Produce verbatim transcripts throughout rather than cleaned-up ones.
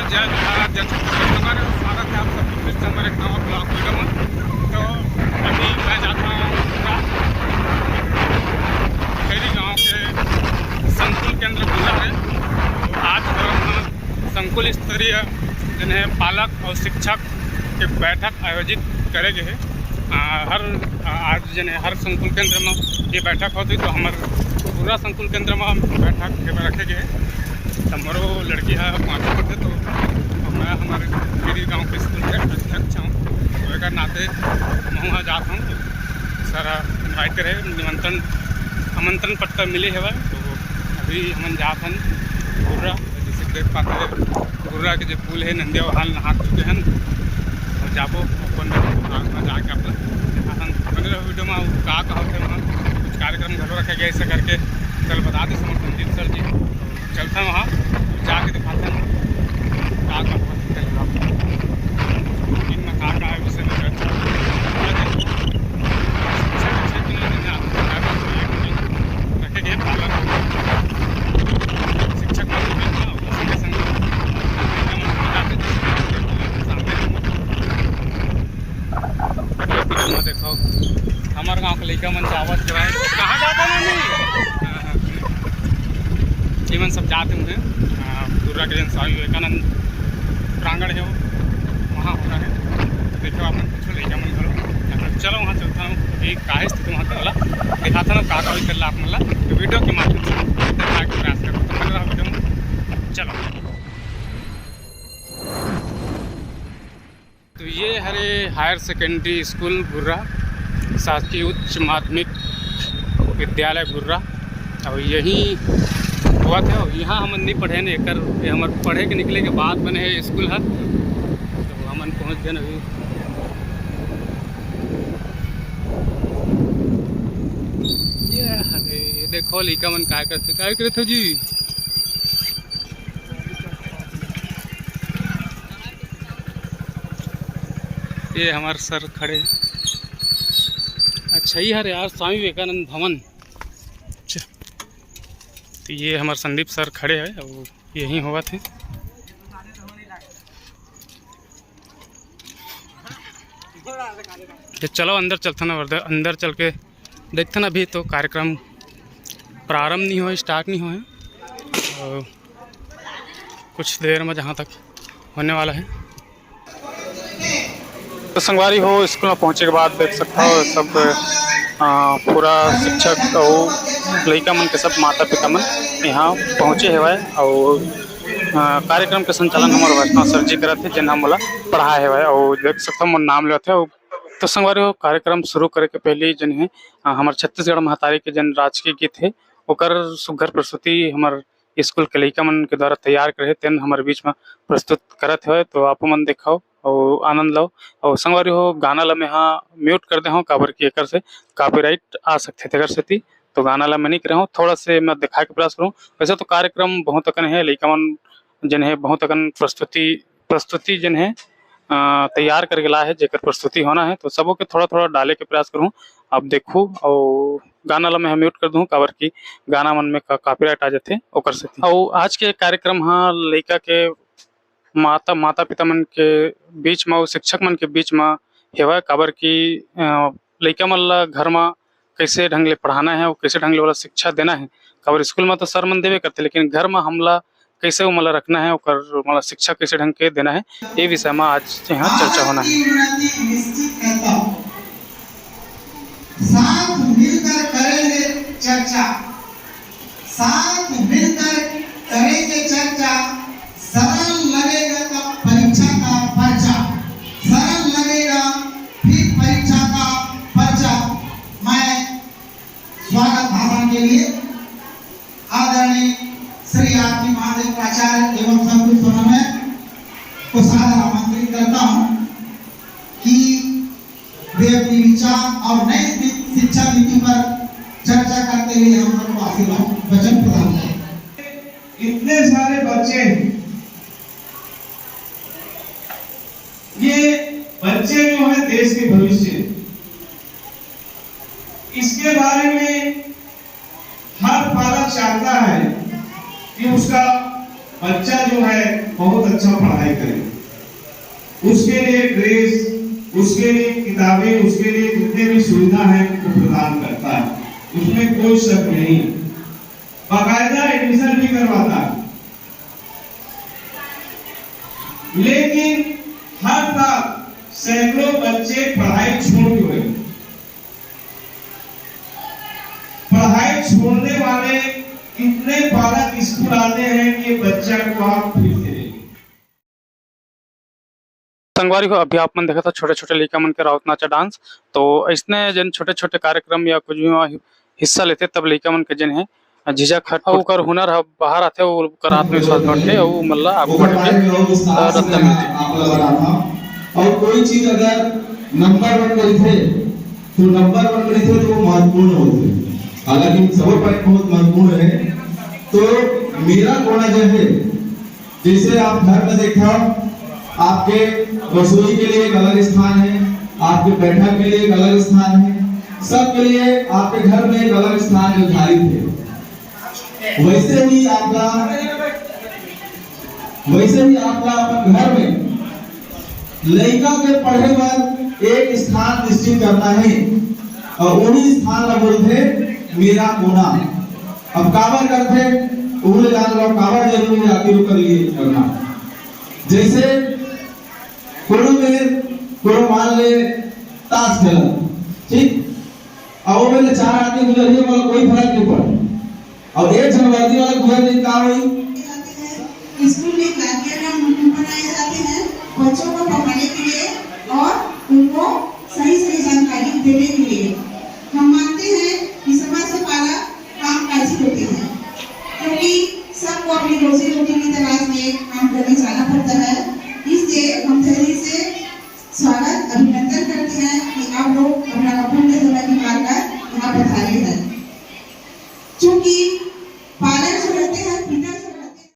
जय जोहार, जय छत्तीसगढ़। हमारे स्वागत है आप सबको फिर से हमारे नवा ब्लॉग वीडियो में। तो अभी मैं जाता हूँ गुर्रा, खैरी गांव के संकुल केंद्र गुर्रा है। आज हम संकुल स्तरीय जिन्हें पालक और शिक्षक के बैठक आयोजित करे गे हे। आ, हर, आ, आज जने हर संकुल केंद्र में ये बैठक होती, तो हमर पूरा संकुल केंद्र में बैठक के रखे गे हे। तो मोरो लड़की है पाँचवीं पढ़ते, तो मैं हमारे खैरी गांव के स्कूल के अध्यक्ष हूँ, तो एक नाते मैं वहाँ जात हूँ। सर इनवाइट करे, निमंत्रण, आमंत्रण पत्र मिले हवय। तो अभी हमन जात हन गुर्रा, जैसे देख पाते हैं गुर्रा के जो पुल है, नंदिया वहाँ नहा चुके हैं। और जाबो अपन आग में जाके अपन दिखाथन। बने रहो वीडियो में, और का का होथे वहाँ, कुछ कार्यक्रम घलो रखे गए, ऐसा करके कल बता दे समझ संदीप सर जी। तो चलते हैं वहाँ, जाके दिखाते हैं का का होथे कल। दिन में का का है विषय में चर्चा। शिक्षा के क्षेत्र में जैसे आपको बताया था, तो ये रखे गए पालन शिक्षक का भी ना, उसी के संग देखो, हमारे गांव के लइका मन जावत के भाई, कहाँ जाता ना नहीं? हाँ, हाँ। ये मन सब जाते हुए, हाँ, गुर्रा के जन स्वामी विवेकानंद प्रांगण है वो, वहाँ हो रहा है। तो देखो, आप मन पूछो, लइका मन करो। तो चलो, वहाँ चलता हूँ, अभी का स्थिति वहाँ के वाला दिखाता हूँ, का का भी कर ला आप मन ला। तो वीडियो के माध्यम से दिखाए के प्रयास करूँ। तो बने रहो वीडियो में, चलो। तो ये हरे हायर सेकेंडरी स्कूल गुर्रा, शासकीय उच्च माध्यमिक विद्यालय गुर्रा। और यही हुआ था, और यहाँ हमन नहीं पढ़े ने, एकर ये हमर पढ़े के निकले के बाद बने है स्कूल है। तो हमन पहुँच गए अभी। ये हरे, ये देखो लइका मन काय करथे, काय करथे जी। ये हमारे सर खड़े। अच्छा, ये हरे यार स्वामी विवेकानंद भवन। अच्छा, तो ये हमारे संदीप सर खड़े हैं, वो यहीं होवत है। ये चलो अंदर चलते ना, अंदर, अंदर चल के देखते ना। अभी तो कार्यक्रम प्रारंभ नहीं हुआ, स्टार्ट नहीं हुआ है, और कुछ देर में जहाँ तक होने वाला है। तो संगवारी हो, स्कूल में पहुँचे के बाद देख सकता हो सब, अ, पूरा शिक्षक अउ लइका मन के सब माता पिता मन यहाँ पहुँचे हवय अउ, अ, कार्यक्रम के संचालन हमर वैष्णव सर जी करत हे, जेन ह मोला पढ़ाए हवय अउ देख सकता हो मोर नाम लेवत हे। अउ तो संगवारी हो, कार्यक्रम शुरू करे के पहले जन हे, अ, हमर छत्तीसगढ़ महतारी के जन राजकीय गीत हे, ओकर सुघर प्रस्तुति हमर स्कूल के लइका मन के द्वारा तैयार करे हे, तेन हमर बीच में प्रस्तुत करत हवय। तो आपो मन देखव अउ आनंद लव। अउ संगवारी हो, गाना ला मैं हा म्यूट कर दे हव, काबर कि एकर से कॉपीराइट आ सकथे, तेकर सेती। तो गाना ला मैं नहीं करे हव, थोड़ा से मैं दिखाए के प्रयास करूँ। वैसे तो कार्यक्रम बहुत अकन हे, लइका मन जन हे बहुत अकन प्रस्तुति, प्रस्तुति जन हे, अ, तैयार करके लाए हे, जेकर प्रस्तुति होना हे, तो सबो के थोड़ा-थोड़ा डाले के प्रयास करूँ। आप देखू, अउ गाना ला मैं म्यूट कर दूँ, काबर कि गाना मन में का-, कॉपीराइट आ जाथे, ओकर सेती। अउ आज के कार्यक्रम ह लइका के माता, माता-पिता मन के बीच म अउ शिक्षक मन के बीच म हेवय, काबर कि, अ, लइका मन ला घर म कइसे ढंग ले पढ़ाना हे अउ कइसे ढंग ले ओला शिक्षा देना हे। काबर स्कूल म तो सर मन देबे करथे, लेकिन घर म हमला कइसे ओमन ला रखना हे, ओकर ओमन ला शिक्षा कइसे ढंग के देना हे, ये विषय म आज यहाँ चर्चा होना हे। भारत की उन्नति निश्चित करता हूँ। साथ मिलकर करेंगे चर्चा, साथ मिलकर करेंगे चर्चा, सरल लगेगा परीक्षा का पर्चा, सरल लगेगा फिर परीक्षा का पर्चा। मैं स्वागत भाषण के लिए आदरणीय श्री आरती महादेव प्राचार्य एवं संकुल समन्वय को सादर आमंत्रित करता हूं कि वे अपनी विचार और नई शि-, शिक्षा नीति पर चर्चा करते हुए हम लोग को आशीर्वाद वचन प्रदान करें। इतने सारे बच्चे हैं, ये बच्चे जो हैं देश के भविष्य, इसके बारे में हर पालक चाहता है कि उसका बच्चा जो है बहुत अच्छा पढ़ाई करे, उसके लिए ड्रेस, उसके लिए किताबें, उसके लिए जितने भी सुविधा है वो प्रदान करता है, उसमें कोई शक नहीं। बाकायदा एडमिशन भी करवाता है, लेकिन हर साल सैकड़ों बच्चे पढ़ाई छोड़ चुके हैं। पढ़ाई छोड़ने वाले इतने पालक स्कूल आते हैं कि ये बच्चा को आप फिर से ले लीजिए। संगवारी हो, अभी आप मन देखत हो छोटे छोटे लइका मन के राउत नाचा डांस। तो इसने जन छोटे छोटे कार्यक्रम या कुछ भी वहाँ हिस्सा लेते, तब लइका मन के जन है झिझक हट, ओकर हुनर ह बाहर आथे, ओकर आत्मविश्वास बढ़थे, अउ ओमन ला आगू बढ़े के रस्ता मिलथे। और कोई चीज अगर नंबर वन में रहिथे, तो नंबर वन में रहिथे, तो वो महत्वपूर्ण होथे। हालांकि सबसे पहले बहुत महत्वपूर्ण है। तो मेरा कोना जो है, जैसे आप घर में देखा, आपके रसोई के लिए एक अलग स्थान है, आपके बैठक के लिए एक अलग स्थान है, सबके लिए आपके घर में एक अलग स्थान निर्धारित है। वैसे ही आपका, वैसे ही आपका अपन घर में लइका के पढ़े बर एक स्थान निश्चित करना है, और वही स्थान ला बोलथे मेरा कोना। अब काबर करथे, उहू ले जान लो, काबर जरूरी है आखिर ओकर लिए करना। जैसे कोनो मेर, कोनो मान ले ताश खेलत, ठीक, अउ ओमे ले चार आदमी गुजर जाही, ओला कोई फर्क नहीं पड़े। अउ एक झन वर्दी वाला गुजर जाही, का होही? स्कूल में गार्डियन और मुखिया बनाए जाते हैं बच्चों को पढ़ाने के लिए और उनको सही सही जानकारी देने के लिए। हम मानते हैं कि समाज से पालक काम काजी होते हैं, क्योंकि सबको अपनी रोजी रोटी की तलाश में काम करने जाना पड़ता है। इसलिए हम दिल से स्वागत, अभिनंदन करते हैं कि आप लोग अपना अमूल्य समय निकाल कर यहाँ पधारे हैं। चूंकि पालक जो रहते हैं, पिता जो रहते हैं,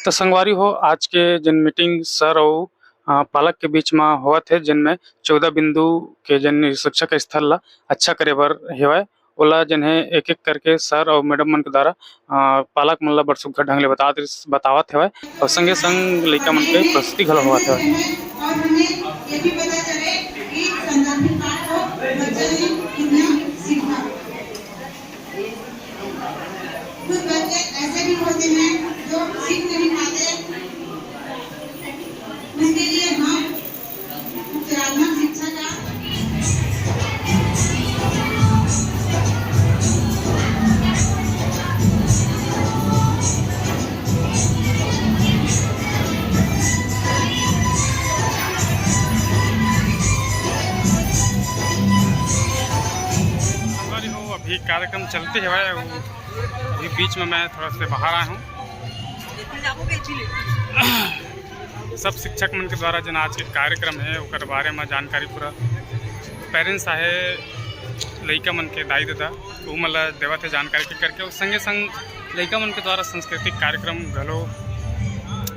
तो संगवारी हो, आज के जन मीटिंग सर अउ, अ, पालक के बीच म होवत हे, जिनमें चौदह बिंदु के जन शिक्षक स्थल ला अच्छा करे बर हेवय, ओला जन हे एक-एक करके सर अउ मैडम मन के द्वारा, अ, पालक मन ला बड़ सुग्घर ढंग ले बतात, बतावत हेवय अउ संगे संग लइका मन के प्रस्तुति घलो होवत हेवय। और हमें ये भी पता चले कि संदर्भित पाठ को बच्चा ने कितना सीखा। कुछ बच्चे ऐसे भी होते हैं जो सीख नहीं पाते, उसके लिए हम उपचारात्मक शिक्षा का अभी कार्यक्रम चलते हेवय, अभी बीच में मैं थोड़ा से बाहर आया हूँ। सब शिक्षक मन के द्वारा जन आज के कार्यक्रम है, ओकर बारे में जानकारी पूरा पेरेंट्स आहे, लइका मन के दाई ददा, वो मन ला देवत हे जानकारी के करके। और संगे संग लइका मन के द्वारा सांस्कृतिक कार्यक्रम घलो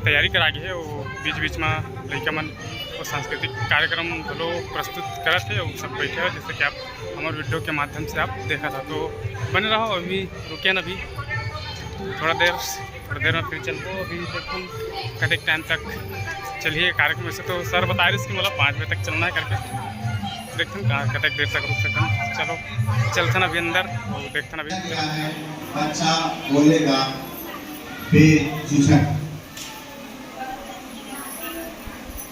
तैयारी करा गे हे। वो बीच बीच में लइका मन वो सांस्कृतिक कार्यक्रम घलो प्रस्तुत करत हे, वो सब बैठे हे, जैसे कि आप हमारे वीडियो के माध्यम से आप देखा था। तो बने रहो, अभी रुके ना, अभी थोड़ा देर, थोड़ा देर में फिर चलबो। अभी देखो कतेक टाइम तक चलिए कार्यक्रम। वैसे तो सर बता रहे कि मतलब पाँच बजे तक चलना है करके, देखते हैं कहाँ कतेक देर तक रुक सकते हैं। चलो चलते हैं अभी अंदर, वो देखते हैं अभी। बच्चा बोलेगा बेझिझक।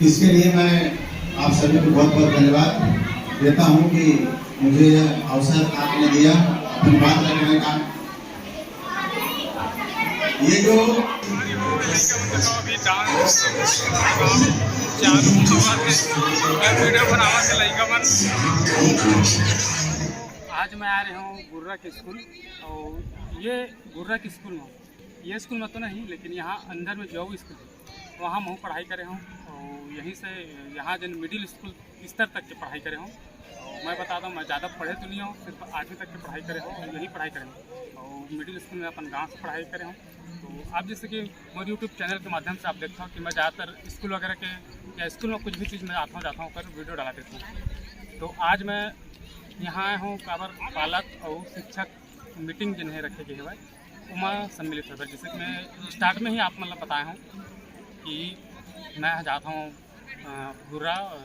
इसके लिए मैं आप सभी को बहुत बहुत धन्यवाद देता हूँ कि मुझे यह अवसर आपने दिया अपनी बात रखने का। ये जो अभी डांस चालू हुआ है, वीडियो बनावा से लइका मन। आज मैं आ रहे हूँ गुर्रा के स्कूल, और ये गुर्रा के स्कूल में, ये स्कूल में तो नहीं, लेकिन यहाँ अंदर में जो स्कूल है, वहाँ मैं पढ़ाई करे हूँ। और यहीं से यहाँ जन मिडिल स्कूल स्तर तक के पढ़ाई करे हूँ। और मैं बता दूँ, मैं ज़्यादा पढ़े तो नहीं हूँ, सिर्फ आठवीं तक के पढ़ाई करे हूँ और यहीं पढ़ाई करे हूँ। और मिडिल स्कूल में अपन गाँव से पढ़ाई करे हूँ। तो आप जैसे कि मोर यूट्यूब चैनल के माध्यम से आप देखते हो कि मैं ज़्यादातर स्कूल वगैरह के या स्कूल में कुछ भी चीज़ में आता हूँ, जाता हूँ, कर वीडियो डाला देता हूँ। तो आज मैं यहाँ आया हूँ काबर पालक और शिक्षक मीटिंग जिन्हें रखे गए हुए, ओमा सम्मिलित होय बर, जैसे कि मैं स्टार्ट में ही आप मन ला बताए हूँ कि मैं जात हूँ, अ, पूरा, अ,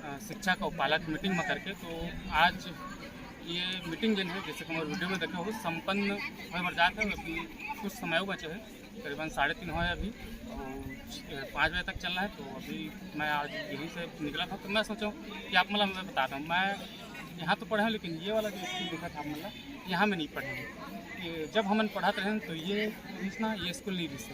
अ, शिक्षक और पालक मीटिंग में करके। तो आज ये मीटिंग दिन है, जैसे कि हमारे वीडियो में देखे हो, संपन्न होय बर जात है। अभी कुछ समय बचे है, करीबन साढ़े तीन होय अभी, और पाँच बजे तक चलना है। तो अभी मैं आज यहीं से निकला था, तो मैं सोचा कि आप मतलब मैं बताता हूँ, मैं यहाँ तो पढ़े हूँ, लेकिन ये वाला जो स्कूल दिखा था मतलब, यहाँ में नहीं पढ़े हूँ। ये जब हमन पढ़त रहेन तो ये रिहिस ना, ये स्कूल नहीं रिहिस,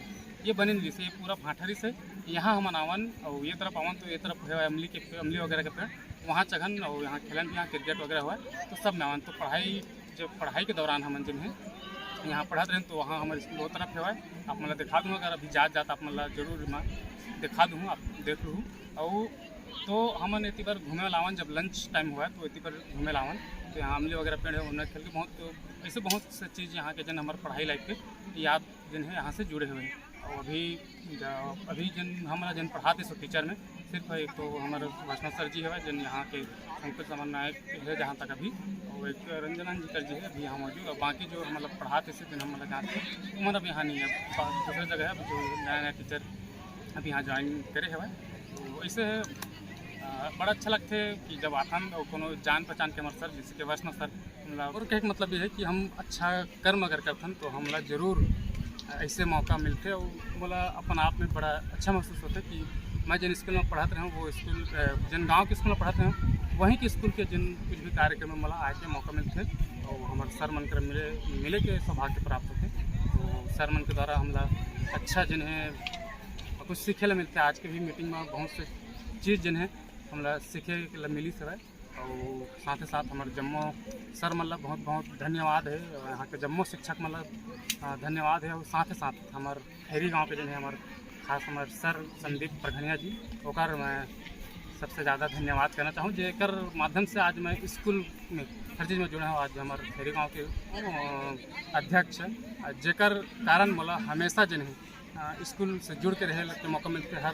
ये बने नहीं रिहिस, ये पूरा भाठा रिहिस। यहाँ हमन आवन और ये तरफ आवन तो ये तरफ है अमली के, अमली वगैरह के पेड़, वहाँ चघन और यहाँ खेलन भी, यहाँ क्रिकेट वगैरह होय, तो सब में आवन। तो पढ़ाई, जब पढ़ाई के दौरान हमन जिन है यहाँ पढ़त रहेन तो वहाँ हमारे स्कूल वो तरफ हेवय। आप मन ला दिखा दूँ, अगर अभी जात जात आप मन ला जरूर मैं दिखा दूँ, आप देख लूँ। और तो हमन एती बर घूमे ला आवन, जब लंच टाइम होय तो एती बर घूमे ला आवन। तो यहाँ अमली वगैरह पेड़ है, उन्हें खेल के बहुत, तो ऐसे बहुत से चीज़ यहाँ के जन हमारे पढ़ाई लाइफ के याद जिन है यहाँ से जुड़े हुए हैं। और अभी जा-, अभी जिन हमारा जिन पढ़ाते सो टीचर में सिर्फ एक तो हमारे वैष्णव सर जी हवे, जिन यहाँ के संकुल समन्वयक है जहाँ तक अभी, और एक रंजन जी कर जी है अभी यहाँ मौजूद, और बाकी जो मतलब पढ़ाते से जिन हम मतलब जानते हैं, उमन अब यहाँ नहीं है, बा-, दूसरे जगह है, अब जो नया नया टीचर अभी यहाँ ज्वाइन करे हवे। तो ऐसे है, अ, बड़ा अच्छा लगते कि जब आथन और कोनो जान पहचान के हमारे सर, जैसे कि वैष्णव सर, मतलब, और कहे के मतलब ये है कि हम अच्छा कर्म अगर करथन तो हमला जरूर ऐसे मौका मिलथे, और मोला अपन आप में बड़ा अच्छा महसूस होथे कि मैं जिन स्कूल में पढ़त रहूँ, वो स्कूल, अ, जिन गांव के स्कूल में पढ़त रहूँ, वहीं के स्कूल के जिन कुछ भी कार्यक्रम में मोला आए के मौका मिलथे और हमारे सर मन कर मिले, मिले के सौभाग्य प्राप्त होथे। तो सर मन के द्वारा हमला अच्छा जिन्हें कुछ सीखे ला मिलथे। आज के भी मीटिंग में बहुत से चीज़ जिन्हें हमला सीखे ला मिली सर। और साथ ही साथ हमारे जम्मो सर मन ला बहुत बहुत धन्यवाद है, और यहाँ के जम्मो शिक्षक मन ला, अ, धन्यवाद है। और साथ ही साथ हमारे खैरी गांव के जो है हमारे खास हमारे सर संदीप प्रघनिया जी, ओकर मैं सबसे ज़्यादा धन्यवाद करना चाहूँ, जेकर माध्यम से आज मैं स्कूल में हर चीज़ में जुड़ा हूँ। आज हमारे खैरी गांव के, अ, अध्यक्ष, अ, जेकर कारण मोला हमेशा जो है अ, स्कूल से जुड़ के रहे के मौका मिलथे, हर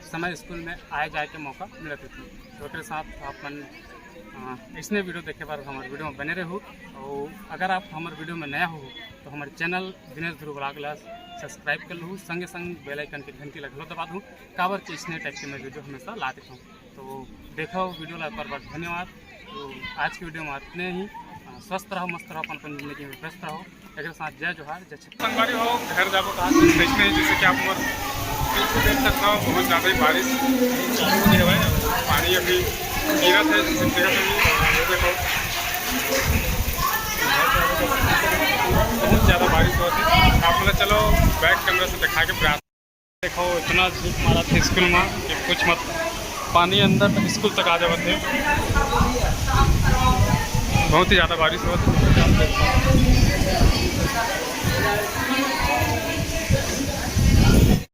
समय स्कूल में आए जाए के मौका मिलत रहिथे। तो एकरे साथ आप मन, अ, इसने वीडियो देखे बर हमारे वीडियो में बने रहू। और अगर आप हमारे वीडियो में नया हो तो हमारे चैनल दिनेश ध्रुव व्लॉग ला सब्सक्राइब कर लू, संगे संग बेल आइकन के घंटी ला घलो दबा दू, काबर कि इसने टाइप के मैं वीडियो हमेशा लाते रहूँ। तो देखो वीडियो ला एक बार, बार धन्यवाद। तो आज की वीडियो में इतने ही। अ, स्वस्थ रहो, मस्त रहो, अपन अपन जिंदगी में व्यस्त रहो। एक साथ जय जोहार, जय छत्तीसगढ़। संगवारी हो, घर जाबो कहा से कैसे नहीं, जैसे कि आप मोर बिल्कुल देख सकते हो, बहुत ज़्यादा ही बारिश शुरू हुई है भाई। पानी अभी गिरा था, जैसे देखा था, ये देखो, बहुत ज़्यादा बारिश हुआ थी। आप बोला चलो बैक कैमरा से दिखा के प्रयास। देखो, इतना धूप मारा था स्कूल में कि कुछ मत, पानी अंदर तक, स्कूल तक आ जावत है, बहुत ही ज़्यादा बारिश हुआ था।